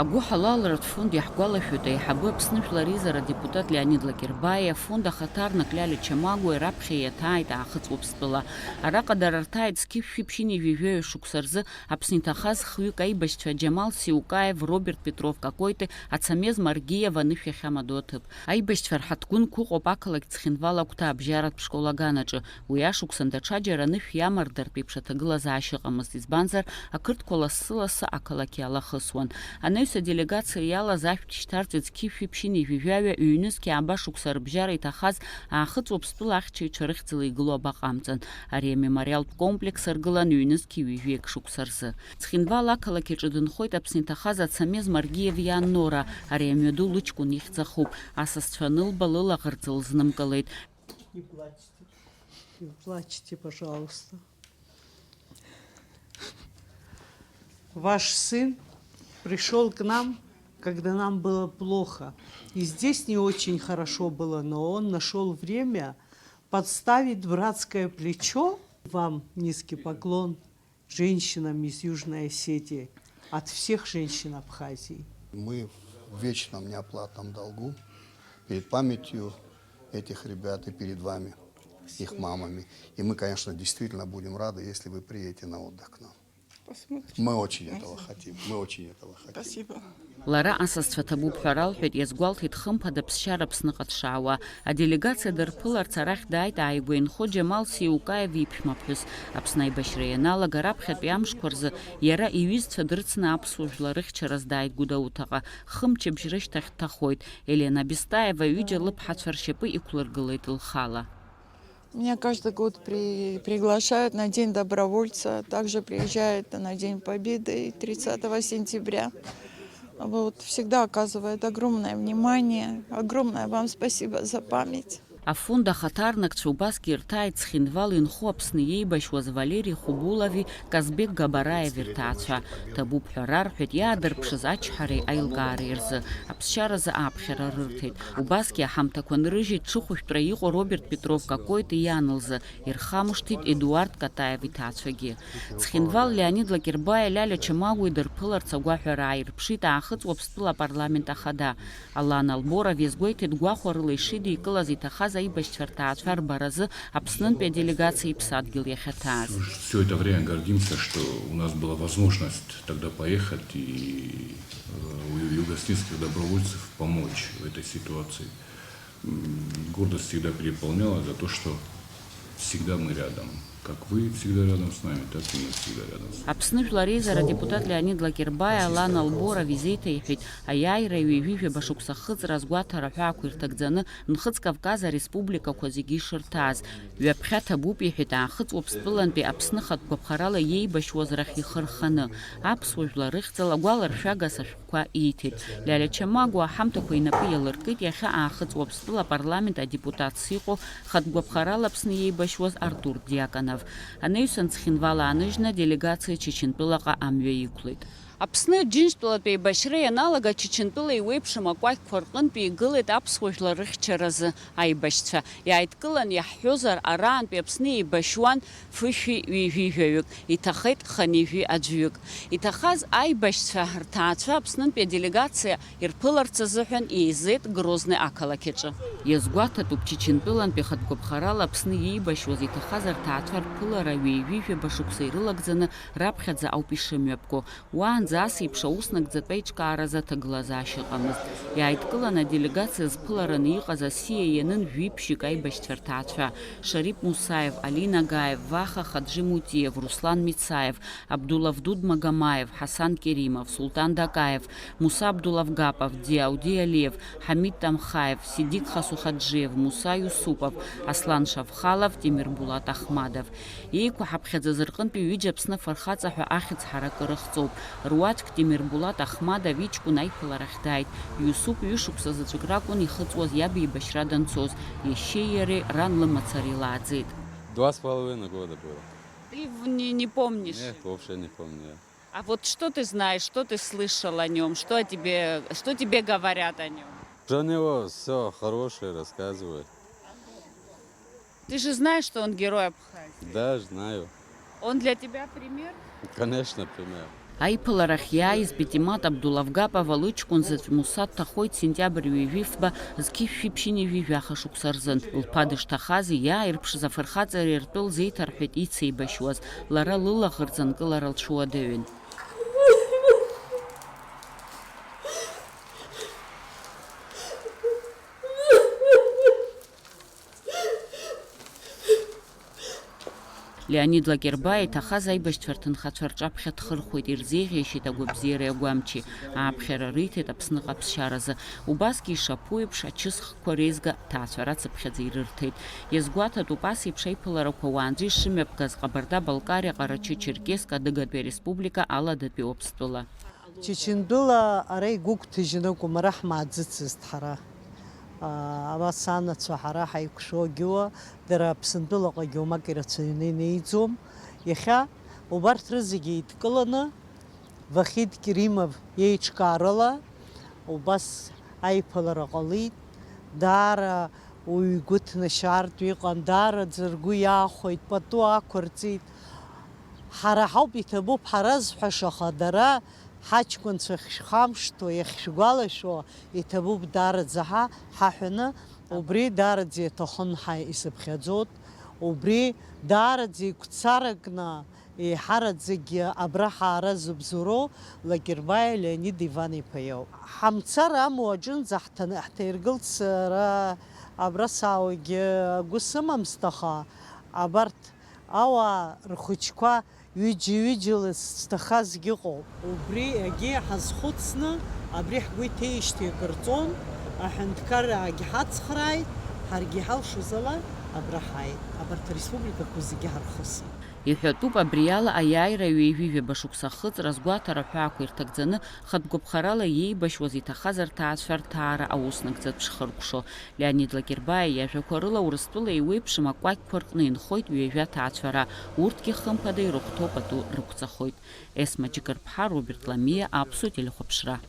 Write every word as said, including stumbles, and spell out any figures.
Агәыҳалалратә фонд иаҳгәалашәоит, аиҳабы Аԥсны Жәлар Реизара адепутат Леонид Лакербаиа, афонд ахаҭарнак Лиалиа Чамагәеи раԥхьа иаҭааит Аахыҵ Уаԥстәыла. Араҟа дара рҭааит зқьышә шәи ԥшьынҩажәи жәаҩа шықәса рзы Аԥсны иҭахаз хҩык аибашьцәа Џьамал Сиукаев, Роберт Петров Какоитеи, Ацамез Маргиев анышә иахьамадоу аҭыԥ. Аибашьцәа рҳаҭгәын қәыҟоуп ақалақь Цхинвал агәҭа абжьаратә школ аганаҿы. Уи ашықәсан даҽаџьара анышә иамардартә еиԥш аҭагылазаашьа ыҟамызт, избанзар, ақырҭқәа лассы-лассы ақалақь иалахысуан. Анаҩс аделегациа иалаз ашәҭ шьҭарҵеит зқьышә шәи ԥшьынҩажәи жәаҩа, ҩнызқь ааба шықәса рыбжьара иҭахаз Аахыҵ Уаԥстәыла ахьчаҩцәа рыхьӡала игылоу абаҟа амҵан. Ари амемориалтә комплекс аргылан ҩнызқь ҩажәи акы шықәса рзы. Цхинвал ақалақь аҿы дынхоит Аԥсны иҭахаз Ацамез Маргиев иан Нора. Ари амҩаду лыҷкәын ихьӡ ахуп. Асасцәа анылба, лылаӷырӡ лызнымкылеит. Не плачьте. Не плачьте, пожалуйста. Ваш сын пришёл к нам, когда нам было плохо. И здесь не очень хорошо было, но он нашёл время подставить братское плечо. Вам низкий поклон, женщинам из Южной Осетии, от всех женщин Абхазии. Мы в вечном неоплатном долгу перед памятью этих ребят и перед вами, их мамами. И мы, конечно, действительно будем рады, если вы приедете на отдых к нам. Посмотрим. Мы очень этого хотим, мы очень этого хотим. Спасибо. Лара асасцәа ҭабуп ҳәа ралҳәеит, иазгәалҭеит, хымԥада ԥсшьара Аԥсныҟа дшаауа. Аделегациа дырԥыларц арахь дааит ааигәа инхо Џьамал Сиукаев иԥшәмаԥҳәыс. Аԥсны аибашьра ианалага раԥхьатәи амшқәа рзы иара иҩызцәа дрыцны аԥсуа жәлар рыхьчараз дааит Гәдоуҭаҟа. Хымчыбжь рышьҭахь дҭахоит. Елена Бестаева ҩыџьа лыԥҳацәа ршьапы иқәлыргылеит лхала. Меня каждый год при-, приглашают на День добровольца, также приезжают на День Победы и тридцатого сентября. Вот, всегда оказывают огромное внимание. Огромное вам спасибо за память. Афонд ахаҭарнакцәа убасгьы ирҭааит Цхинвал инхо Аԥсны иеибашьуаз Валери Хубулови Казбек Габараев ирҭаацәа. Ҭабуп ҳәа рарҳәеит иаадырԥшыз ачҳареи аилкаареи рзы, аԥсшьаразы ааԥхьара рырҭеит. Убасгьы аҳамҭақәа нрыжьит ҽыхәышәтәра иҟоу Роберт Петров Какоитеи иан лзы, ирхамышҭит Едуард Катаев иҭаацәагьы. Цхинвал Леонид Лакербаиа Лиалиа Чамагәеи дырԥыларц агәаҳәара ааирԥшит Аахыҵ Уаԥстәыла апарламент ахада. Алан Алборов иазгәеиҭеит, гәахәарыла ишидикылаз иҭахаз аибашьцәа рҭаацәа рбаразы Аԥснынтәи аделегациа иԥсадгьыл иахьаҭааз. Всё это время гордимся, что у нас была возможность тогда поехать и, э, у югоосетинских добровольцев помочь в этой ситуации. М, гордость всегда переполняла за то, что всегда мы рядом. Как вы всегда рядом с нами, так и мы всегда рядом с вами. Аԥсны Жәлар Реизара адепутат Леонид Лакербаиа Алан Алборов изеиҭеиҳәеит, аиааира ҩажәи жәаба шықәса ахыҵра азгәаҭара ҳәаақәа ирҭагӡаны Нхыҵ Кавказ ареспубликақәа зегьы ишырҭааз. Ҩаԥхьа ҭабуп, иҳәеит, Аахыҵ Уаԥстәылантәи Аԥсны хатә гәаԥхарала иеибашьуаз рахь ихы рханы. Аԥсуа жәлар рыхьӡала агәаларшәага сашәҟәқәа ииҭеит. Лиалиа Чамагәа аҳамҭақәа инапы иалыркит иахьа Аахыҵ Уаԥстәыла апарламент адепутатс иҟоу, хатә гәаԥхарала Аԥсны иеибашьуаз Артур Диаконов. Анаҩсан Цхинвал ааныжьны аделегациа Чачынтәылаҟа амҩа иқәлеит. Аԥсны Џьынџьтәылатә еибашьра ианалага, Чачынтәыла еиуеиԥшым акәакьқәа рҟынтәи игылеит аԥсуа жәлар рыхьчаразы аибашьцәа. Иааидкылан иаҳҳәозар, араантәи Аԥсны еибашьуан фышәи ҩажәи жәаҩык, иҭахеит хынҩажәи аӡәҩык. Иҭахаз аибашьцәа рҭаацәа Аԥснынтәи аделегациа ирԥыларц азыҳәан еизеит Грозный ақалақь аҿы. Иазгәаҭатәуп, Чачынтәылантәи хатә гәаԥхарала Аԥсны иеибашьуаз иҭахаз рҭаацәа рԥылара ҩажәи жәаба шықәса ирылагӡаны раԥхьаӡа ауп ишымҩаԥго. Уаанӡа ас еиԥш ауснагӡатә аиҿкааразы аҭагылазаашьа ыҟамызт. Иааидкылан аделегациа зԥылараны иҟаз асиа ианын жәиԥшьҩык аибашьцәа рҭаацәа: Шарип Мусаев, Али Нагаев, Ваха Хаджимутиев, Руслан Мицаев, Абдулавдуд Магомаев, Ҳасан Керимов, Султан Дакаев, Муса Абдулавгапов, Диауди Алиев, Ҳамид Тамхаев, Сидик Хасухаджиев, Муса Иусупов, Аслан Шавхалов, Темирбулат Ахмадов. Еиқәаҳаԥхьаӡаз рҟынтәи ҩыџьа Аԥсны афырхаҵа ҳәа ахьӡ ҳаракы рыхҵоуп. Руаӡәк Темирбулат Ахмадов иҷкәын аиԥыларахь дааит. Иусуп ҩышықәса заҵәык ракәын ихыҵуаз иаб еибашьра данцоз. Иашьеи иареи ран лымацара илааӡеит. Два с половиной года было. Ты в-, не, не помнишь? Нет, вообще не помню. А вот что ты знаешь, что ты слышал о нём, что о тебе, что тебе говорят о нём? Про него всё хорошее рассказывают. Ты же знаешь, что он герой Абхазии? Да, знаю. Он для тебя пример? Конечно, пример. Аиԥыларахь иааиз Бетимат Абдулавгапова лыҷкәын заҵә Муса дҭахоит сентиабр ҩажәи фба зқьи шәи ԥшьынҩажәи жәаха шықәса рзын. Лԥа дышҭахаз, иааирԥшыз афырхаҵареи ртәы лзеиҭарҳәеит ицеибашьуаз, лара лылаӷырӡ анкылара лҽуадаҩын. Леонид Лакербаа иҭахаз аибашьцәа рҭынхацәа рҿаԥхьа дхырхәеит, ирзеиӷьеишьеит агәабзиареи агәамчи, ааԥхьара риҭеит Аԥсны ҟаԥшьаразы. Убасгьы ишаԥу еиԥш, ачысхқәа реизга ҭаацәара цыԥхьаӡа ирырҭеит. Иазгәаҭатәуп ас еиԥш аиԥыларақәа уаанӡа ишымҩаԥгаз Ҟабарда-Балкариа, Ҟарачы-Черкесск, Адыгатәи Ареспублика, Аладатәи Уаԥстәыла. Чачындәыла ара игәыгәҭажьын акәым, ара ҳмааӡыцызт ҳара. Аа, абас анацәа ҳара ҳаиқәшәогьы уа, дара Аԥсынтәылаҟагьы уамак ирацәаҩны инеиӡом. Иахьа убарҭ рызегьы еидкыланы, Вахид Керимов иеиҿкаарала убас аиԥылара ҟалеит. Даара уаҩ игәы ҭнашьаартә иҟан, даараӡа ргәы иаахәеит, пату ақәырҵеит. Ҳара ҳауп иҭабуп ҳаразҳәаша, аха дара ҳаҷкәынцәа ахьшәхамышҭуа, иахьшәгәалашәо, иҭабуп даараӡа ҳа ҳаҳәаны, убри даараӡа иаҭахын ҳәа исыԥхьаӡоит, убри даараӡа игәцаракны, еиҳараӡакгьы абра ҳаара зыбзоуроу Лакербаиа Леонид Иван-иԥа иоуп. Ҳамцар амуа аҿынӡа ҳҭаны-, ҳҭаиргылт сара абра саауагьы агәы сымамызт, аха абарҭ ауаа рхәыҷқәа ҩыџьа-ҩыџьала зҭахазгьы ыҟоуп. Убри егьи ҳазхәыцны, абри ҳгәы иҭеижьҭеи акыр ҵуан, аҳәынҭқарраагьы ҳацхрааит, ҳаргьы иҳалшоз ала абра ҳааит, абарҭ ареспубликақәа зегьы ҳархысит. Иҳәатәуп, абри ала аиааира ҩажәи жәаба шықәса ахыҵра азгәаҭара ҳәаақәа ирҭагӡаны, хатә гәаԥхарала иеибашьуаз иҭахаз рҭаацәа рҭаара ауснагӡатә шхыркәшо. Леонид Лакербаиа иажәақәа рыла Урыстәыла еиуеиԥшым акәакьқәа рҟны инхоит ҩажәа ҭаацәара, урҭгьы хымԥада ирыхәҭоу пату рықәҵахоит. Есма Џьыкырԥҳа, Роберт Ламиа, Аԥсуа телехәаԥшра.